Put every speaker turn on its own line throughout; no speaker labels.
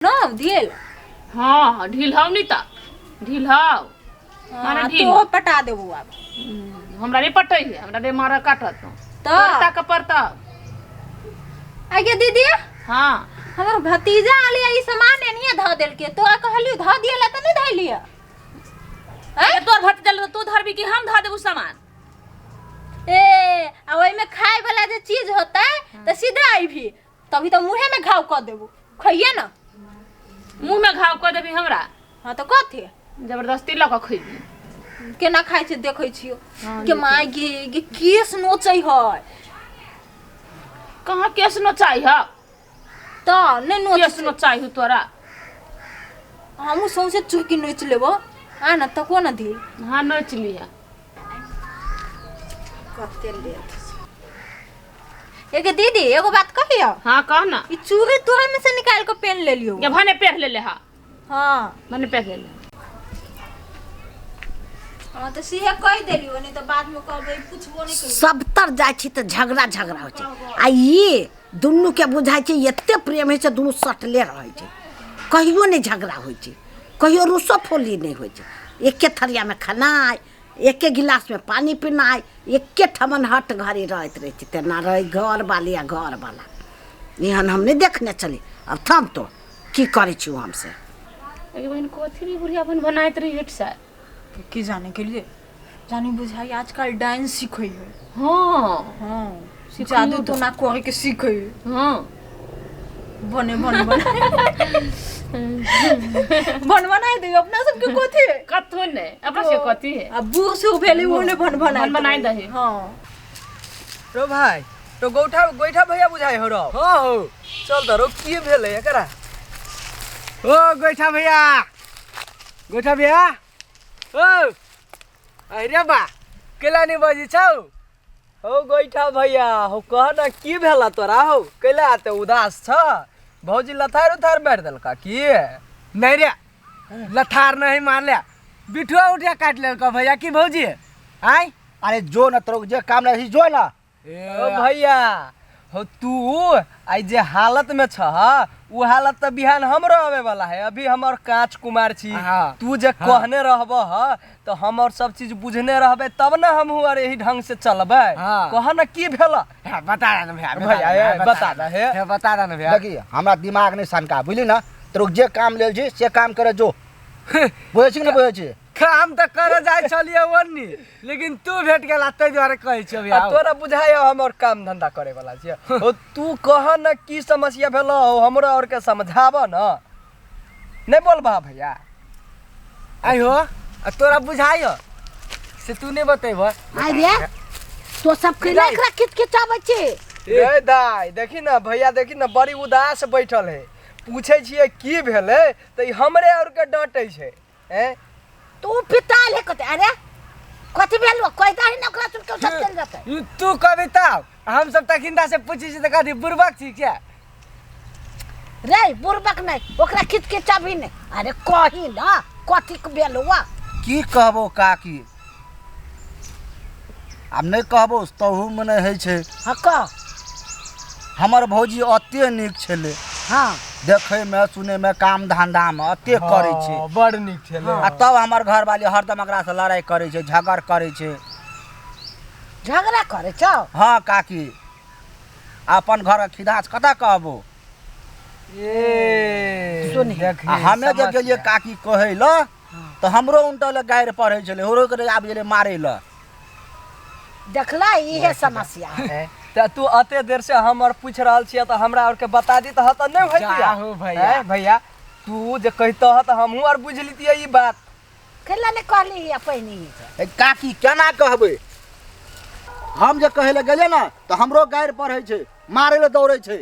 न दियल।
हाँ हाँ, ढील हौ नहीं ता ढील हौ माने
हाँ,
ढील।
तो पटा देबो आब।
हमरा नहीं पटै है, हमरा नहीं मारा काटत।
तऽ
पड़ता के पड़ता।
आगे दीदी।
हाँ।
हमर भतीजा आलिया ई सामान एनिये धऽ देलकै, तोरा कहलियो धऽ दियला तऽ नहि धैलिय।
अरे तोर भतीजा ले तू धरबी कि हम धऽ देबू सामान?
ए आ ओहिमे खाए वाला जे चीज होतै तऽ सीधे अइभी तभी तऽ मुँहे में घाव कऽ देबो, खइये ना।
मुँह में घाव कऽ देबी हमरा?
हाँ तऽ कथी
जबरदस्ती लऽ कऽ खइबी?
केना खाइ छै देखै छियो।
हाँ,
के माय गे गे केस नोचै है।
कहाँ केस नोचाइ है?
तऽ नहि नोच।
केस नोचाइ हु तोरा?
हमहूँ सौंसे चुहकी नोचि लेबो, आ ना तको ना धी।
हाँ नोच लिहा।
कते लेट एगे दीदी, एगो बात कहियो?
हाँ कह ना।
ई चूड़ी तोरा में से निकाल के पेन ले लियो।
ये भने पेह ले ले। हाँ।
हाँ।
भने पेह ले ले।
हाँ तऽ सीधे कहि देलियो, नहीं तऽ बाद में कहबै पूछबो नहीं करबै।
सबतर जाइ छी तऽ झगड़ा झगड़ा होइ छै आ ई दुनूके बुझाइ छै एते प्रेम होइ छै, दुनू सटले रहै छै, कहियो नहि झगड़ा होइ छै, कहियो रुसो फोली नहि होइ छै। एके थरियामे खेनाइ, एके गिलासमे पानि पीनाइ, एके ठमन हट घड़ी रहैत रहै छै। तेना रहै घरवाली आ घरवाला, एहन हम नहि देखने छली। आब थम तो की करै छी हमसे।
अगे बहन, कथी भी बुढ़िया अपन बनाइत रही हेट से?
की जाने के लिए जानी बुझाई आजकल डांस सीखै है।
हाँ।
हाँ, जादू टोना करे के सीखै है।
हाँ।
बने बन बन बन बनाइ दे अपना सबके कथी है?
कथो नहीं, अपना से कथी है?
आ बूढ़ सूढ़ भेलै ओहने बन बनाइ।
बन बनाइ दही।
हाँ।
रो भाई तो गोइठा गोइठा भैया बुझाइ हो रो।
हाँ हो।
चल त रो, की भेलै एकरा?
ओ गोइठा भैया, गोइठा भैया, ओ अरे बा केला नहीं बजी छौ?
हो गोइठा भैया हो, कह न की भेला तोरा हो, कैला एते उदास छ? भौजी लथार उथार मारि देलका की?
नहीं रे, लथार नहीं मारले, बिठुआ उठिया काट लेलका भैया की भौजी आय।
अरे जो न तोरो जे काम रही जो ना।
ओ भैया हो, तू आई जे हालत में छ उ हालत त बिहान हमरो आवे वाला है, अभी हमर कांच कुमार छी।
हाँ।
तू जे कहने रहब ह त हम और सब चीज बुझने रहबे तब न हमहू और एही ढंग से चलबै।
हाँ।
कह न की भेला?
हाँ, बता दे ना भैया।
भैया, ए, बता दे, हे।
हे, बता दे ना भैया।
देखी हमरा दिमाग नहीं सनका बुझली ना, तोरो जे काम लेल छी से काम करे जो, बुझै छी कि नहि बुझै छी?
काम तऽ करे जाइ छलियै ओन्नी, लेकिन तू भेट गेला ताहि दुआरे कहै छियौ भैया।
आ तोरा बुझाय हम और काम धंधा करे वाला छियै? ओ तू कह न की समस्या भेलो हो, हमरो और के समझाब न। नहीं बोलबा भैया?
आइ हो, आ तोरा बुझाय से तू नहीं बतेबह?
आइ रे, तो सब कैला एकरा किचकिचाबै छी?
रे दाई देखी न भैया, देखी न बड़ी उदास बैठल है, पूछे छियै की भेलै तऽ ई हमरे और के डांटै छै। ए
तू पिताल है कते? अरे कथी भेल? कहि दही ने ओकरा, सुन के सब चलि जेतै।
तू कविता हम सब तखिनता से पूछै छी तऽ कहती बुड़बक छी क्या?
रे बुड़बक नहि, ओकरा किचकिचाबी नहि। अरे कही न कथी के भेल हुआ?
की कहबो काकी, आब नहि कहबो तहूमे नहि होइ छै।
हाँ कह।
हमर भौजी अते नीक छलै।
हाँ।
देखैमे सुनैमे काम धन्धामे अते करै छै।
हाँ, बड़ नीक छलै।
आ तब हमर घरवाली हरदम एकरासँ लड़ाइ करै छै, झगड़ करै छै।
झगड़ा करै छौ?
हाँ काकी, अपन घरक खिदास कतऽ कहबो?
ए
सुनही।
देखी,
आ हमे जे
समस्या।
गेलियै काकी कहै लए तऽ हमरो उनटल गारि पढ़ै छलै, होरो के आबि गेलै मारै लए।
देखला, इहे समस्या है।
ए, तऽ तू अते देर से हम और पूछ रहल छियै तऽ हमरा और के बता दी तऽ नहि होइतियै।
जाहो भैया।
ए, भैया तू जे कहितह तऽ हमहूँ आर बुझि लितियै ई बात।
कैला नहि कहली हिया पहिने ही से?
ए काकी केना कहबै, हम जे कहै लए गेलियै ने तऽ हमरो गारि पढ़ै छै, मारै लए दौड़ै छै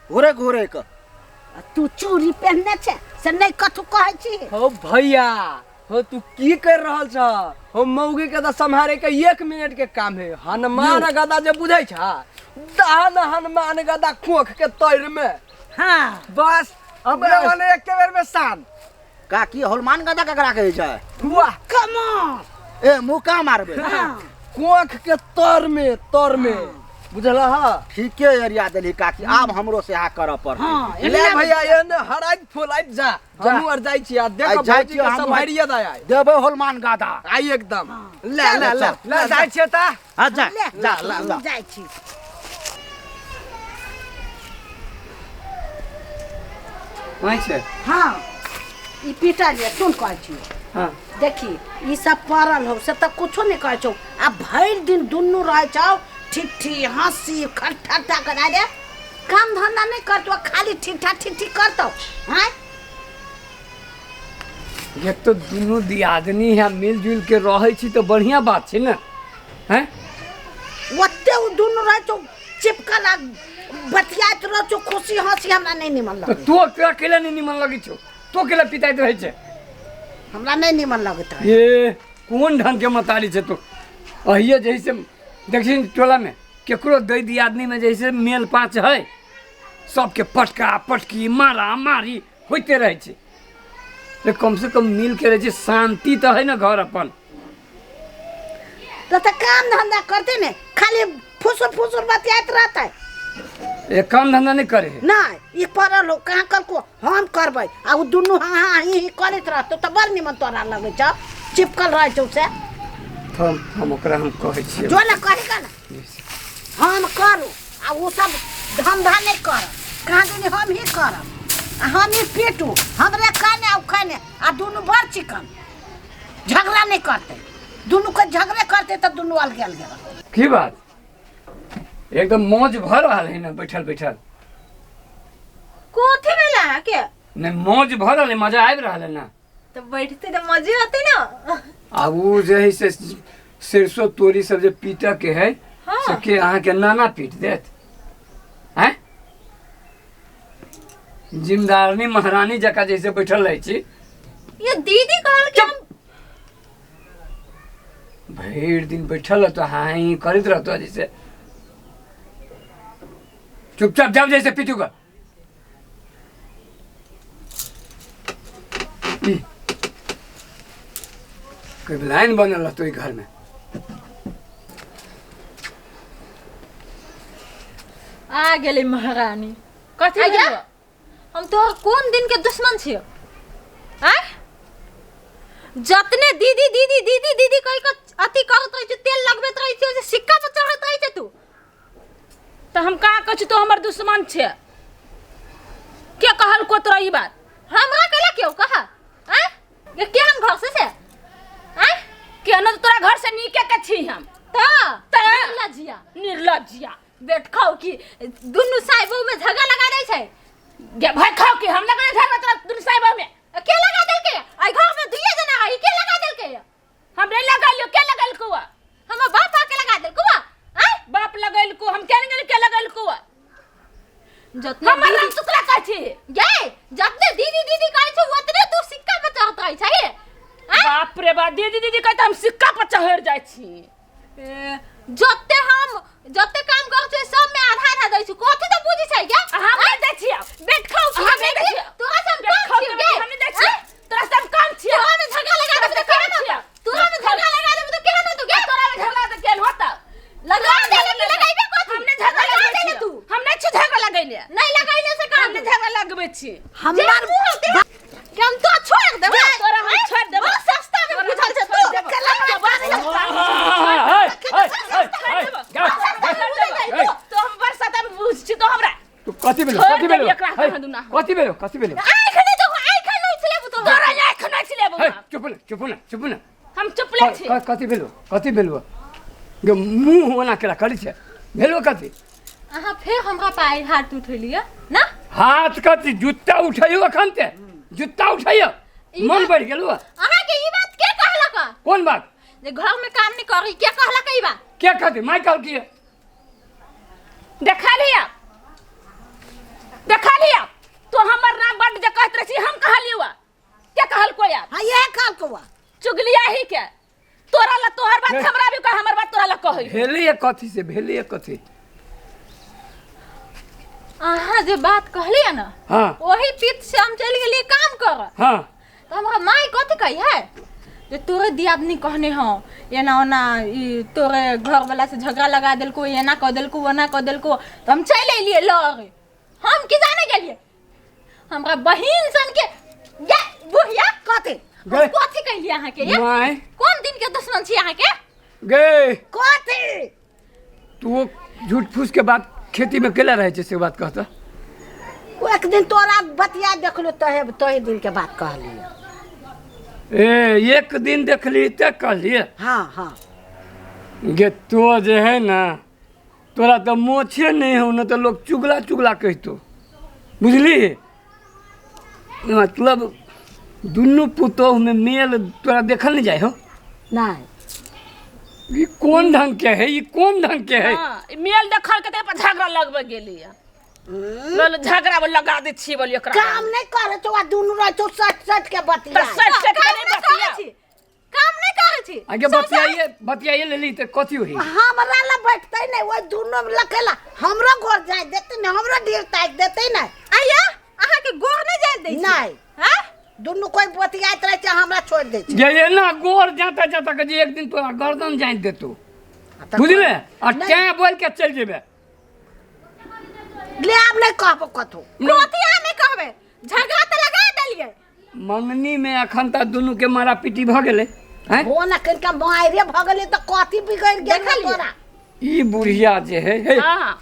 घुरे घुरे के।
आ तू चूड़ी पहिनने छै से नहि कथू कहै छी?
हो भैया हो, तू की कर रहल छ हो? मौगी के तऽ सम्हारे के 1 मिनट के काम है। हनुमान गदा जे बुझै छ, दहन हनुमान गदा खोख के तैर में।
हाँ।
बस अपना वाले एके बेर में शान।
काकी हनुमान गदा ककरा कहै छै?
वाह।
कमर।
ए मुँह का मारबै?
हाँ।
कोख के तर में, तर में। बुझल ह
ठीके एरिया देली काकी आब हमरो से करऽ पड़तै
हाँ
ले भैया एहन हराइत फोलाइत जा हमहूँ आर जाइ छी आ देख
आइ जाइ
भौजी
छियै
के
हमहूँ।
सम्हारिये दे आइ
देबै होलमान गादा
आइ एकदम ले ले ले
ले जाइ छियै तऽ
हाँ जा
ले
जा ला ला
जाइ छी
वहीं छै
हाँ ई पीटा जे सुन कहै छी
हाँ
देखी ई सब पड़ल हो से तऽ कुछो नहि कहै छौ आ भरि दिन दुनू रहै छौ ठिठी हँसी खट्टा करा रे काम धंधा नहि करतौ खाली ठिठा ठिठी करतौ आँय
एक तो दुनू दियादनी है मिलजुल के रहै छी तऽ बढ़िया बात छै ने हैं
ओते ओ दुनू रहै छौ चिपकल आ बतियाइत रहै छौ खुशी हँसी हमरा नहि निमन
तऽ
लगै
तू तोरा केला नहि निमन लगै छौ तू केला पिताइत रहै छै
हमरा नहि निमन लगैत रहै
ये कोन ढंग के मतारी छै तू अहिए जैसे देखी टोला में केकरो दै दियादनी में जैसे मेल पाँच है सबके पटका पटकी मारा मारी होइते रहै छै ले कम से कम मिल के रहै छै शांति तऽ है ने घर अपन
तऽ काम धंधा करते ने खाली फुसुर फुसुर बतियाइत रहतै
ये काम धंधा नहीं करे है
नहि ई पड़ल हो कहाँ कलको हम करबै आ ओ दुनू हाँ हाँ ही ही करैत रहतौ तऽ बड़ निमन तोरा लगै छौ चिपकल रहै छौ से
हम ओकरा हम कहै छियै
जो ने कहेगा ने हम करू आ ओ सब धंधा नहि करब कहाँ दिन हम ही करब आ हम ही पीटू हमरे खाने आ खाने आ दुनू बड़ चिकन झगड़ा नहि करतै दुनू के झगड़े करतै तऽ दुनू अलगे अलगे रहतै
की बात एकदम मौज भऽ रहल है ने बैठल बैठल
कोथी भेल अहाँके
नहि मौज भऽ रहल है मजा आबि रहल है ना
तऽ बैठते तऽ मजे होते ना
आ ओ जे है से सरसों तोरी सब जे पीटऽ के है
हाँ।
से के अहाँके नाना पीट देत हैं जिम्मेदारनी महारानी जकाँ जैसे बैठल रहै छी
ये दीदी कहल कि हम
भरि दिन बैठल रहतो हाँ ही करैत रहतो जैसे चुपचाप जाओ जैसे पीटू का ई, कोई लाइन बनल रहतो ई घर में
आ गेलै महारानी
कथी
आज्ञा?
भेलौ?
हम तोहर कोन दिन के दुश्मन छियो आय जतने दीदी दीदी दीदी दीदी कहि के अथी करत रहै छै तेल लगबैत रहै छै से सिक्का पर चढ़ैत रहै छै तू
तऽ हम कहाँ कहै छी तू हमर दुश्मन छै के कहल को तोरा ई बात
हमरा कहला क्यों कहा आय ये केहन घर से से आय
के न तोरा घर से नीके के छी हम
तऽ
तऽ?
निर्लज्जिया
निर्लज्जिया
बेट खाओ कि दुनू साहेबो में झगड़ा लगा दै छै
गे भाई खाओ के हम लगने झगड़ा तोरा दुनू साहेब में
के लगा देलकै आई घर में दुइये जना है के लगा देलकै
हम नहीं लगलियो के लगलको
हमर बाप आके लगा देलको बा आय
बाप लगलको हम के नहीं के लगलको
जतने
हमर
दीदी
नाम शुक्ला कहै छी
गे जतने दीदी दीदी कहै छै ओतने तू सिक्का पर चढ़त रहै छै आय
बाप रे बाप दीदी दीदी कहै तऽ हम सिक्का पर चढ़ जाइ छी
जते हम जते काम करै छै सब में आधा आधा दै छी कथी तऽ बुझै छै गे
हम नहीं दै छियै
बेट खाओ की
हम नहीं दै छियै
तोरा से हम
बेट
कम
खाओ
छियौ
के
गे
हम नहीं दै छियै तोरा से हम कम छियै
तोरा में झगड़ा लगा देबै तऽ केहन होतौ तोरा में झगड़ा लगा देबै तऽ केहन होतौ गे
तोरा में झगड़ा तऽ केहन होतौ
लगा देले कि लगाइबे कथी
हम नहीं झगड़ा
लगा
लगबै
देले
छियै
तू
हम नहीं छी झगड़ा लगैले
नहीं लगैले से
हम
काम
नहीं झगड़ा लगबै छी
हमर
मुँह होते कि हम तो छोड़ देबै
तोरा हम छोड़ देबै।
बड़ सस्ता में बुझल छै तू
तो हम बरसात में बुझ छी तो हमरा
तू कथी भेलो
छोड़
कथी भेलो
देबै एकरा
है,
कहाँ दुना।
कथी भेलो कथी भेलो
आँख नहि देखो आँख नहि छलै तोरा
तोरा आँख नहि छलै
है
बौआ
चुप न चुप न चुप न
हम चुपले छी
कथी भेलो कथी भेलो गे मुँह ओना केला करै छै भेलो कथी
अहाँ फेर हमरा पाइ हाथ उठेलियै ना
हाथ कथी जुत्ता उठैयो अखन ते जुत्ता उठैयो
ई
मन
बात-
बढ़ि गेलो
अहाँके ई बात के कहलक
कोन बात
जे घर में काम नहीं करी के कहलक ई बात
के कहती माय कहलकी
देखा लिया देखा लिया तो हमर नाम बड जे कहत रहे छी हम कहलियो के कहल कोई आप
हाँ इहे कहलकौ
चुगलिया ही के तोरा ला तोहर बात हमरा भी कह हमर बात तोरा ला कहै
भेलैए कथी से भेलैए कथी
अहाँ जे बात कहलियै ने
हाँ
वही पीठ से हम चलि गेलियै काम करऽ
हाँ
तऽ हमरा माय कथी कही है जे तोरे दियादनी कहने हौ एना ओना ई तोरे घरवाला से झगड़ा लगा देलको, एना कऽ देलको, ओना कऽ देलको, तऽ हम चलि एलियै लड़े। हम की जाने गेलियै हमरा बहिन सन के ये बुढ़िया
कथी
हम
गए।
कथी कहलियै अहाँके ये?
माय
कोन दिन के दुश्मन छी अहाँके?
गे
कथी
तू झूठ फूस के बात खेती में केला रहै छै से बात कहता।
ओ एक दिन तोरा बतिया देखलो तहे तोहे दिन के बात कहलियै।
ए एक दिन देखली ते कहलिए।
हाँ हाँ।
गे तो जे है ना तोरा तो मोछे नहीं हो न तो लोग चुगला चुगला कहतो, बुझली? मतलब दुनू पुतोह में मेल तोरा देखल नहीं जाए हो?
नहीं।
ई कोन ढंग के है, ई कोन ढंग के है?
हाँ, ई मेल देखल के ते पर झगड़ा लगबे गेली है। बोल झगड़ा बोल लगा दे छी बोल एकरा।
काम नहीं करे तो आ दुनू रह तो सट सट के बतिया।
त सट सट के
काम
नहीं
नहीं करै
बतिया।
छी, काम नहीं करै छी।
आगे बतियाइए बतियाइए लेली त कथी होई?
हमरा ला बैठते नहीं, ओइ दुनू लकेला हमरो घर जाय देते नहीं, हमरो ढेर ताक देते नहीं।
आया अहाँ के गोर नहीं जाय दै छी?
नहीं।
हाँ?
दुनू कोई बतियाइत रहे छै, हमरा छोड़ दै छै।
जे एना गोर जाता जाता के जे एक दिन तोरा गर्दन जाय देतो,
तऽ
बुझले? आ
नहीं।
तें बोल के चल जेबे।
ले आब नहीं कहबो कथो।
कथी अहाँ नहीं कहबे? झगड़ा तऽ लगा देलियै।
मंगनी में अखन तक दुनू के मारा पीटी भ गेलै। हैं?
हो ना कनिका मारे भ गेलै तऽ कथी बिगड़ि गेल
देखलियै?
तोरा?
ई बुढ़िया जे है, हे,
हाँ।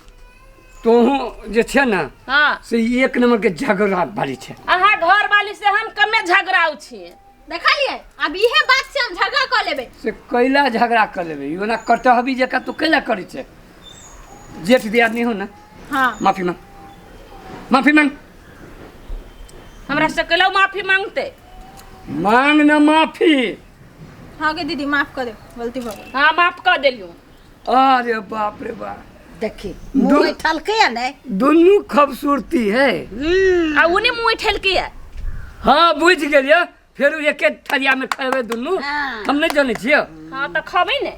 तोहू जे छै ना,
हाँ।
से एक नंबर के झगड़ा वाली छै।
अहाँ घर वाली से हम कमे झगड़ाउ छी।
देखलियै? आब इहे बात से हम झगड़ा कऽ लेबै।
से कैला झगड़ा कऽ लेबै? ई ओना कटहबी जकाँ तू कैला करै छै? जेठ दियादनी हो ना?
हाँ।
माफी मांग, माफी मांग।
हमरा से कैला माफी मांगते?
मांग ना माफी।
हाँ गे दीदी माफ कर दे, गलती भऽ गेल।
हाँ माफ कर देलियौ।
अरे बाप रे बाप।
देखी मुँह ठलके है नहीं?
दुनू खूबसूरती है।
आ उन्हीं मुँह ठलके है।
हाँ बुझ गेलियै, फेर उ एके थरिया में खेबै दुनू।
हाँ।
हम नहीं जानै छियै।
हाँ तऽ खबै ने।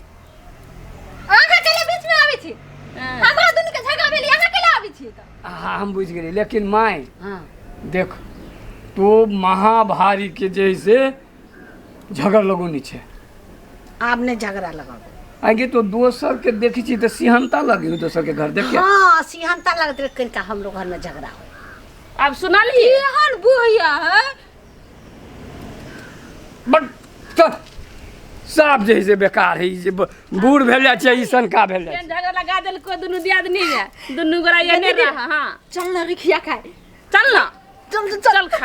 अहाँ केला बीच में आबै छी?
हाँ।
हमरा दुनू के झगड़ा भेल, अहाँ केला आबै छी तऽ?
हाँ हम बुझ गेलियै, लेकिन my
हाँ।
देख तो महाभारी के जैसे झगड़ लगौनी छै।
आब नहीं झगड़ा लगाबो।
आगे तो दोसर के देखै छी तऽ सिहनता लगे दोसर के घर देख के।
हाँ सिहनता लगत रहे कनिका हमरो घर में झगड़ा हो।
आब सुनलही?
केहन बुढ़िया है।
बट तो साफ जे से बेकार है, ई जे बूढ़ भेल जाइ छै, ई सनका भेल जाइ छै।
झगड़ा लगा देलको दुनू दियादनी में, दुनू गोरा एने रह। हाँ
चल ना रिखिया खाए।
चल ना, चल चल खाए।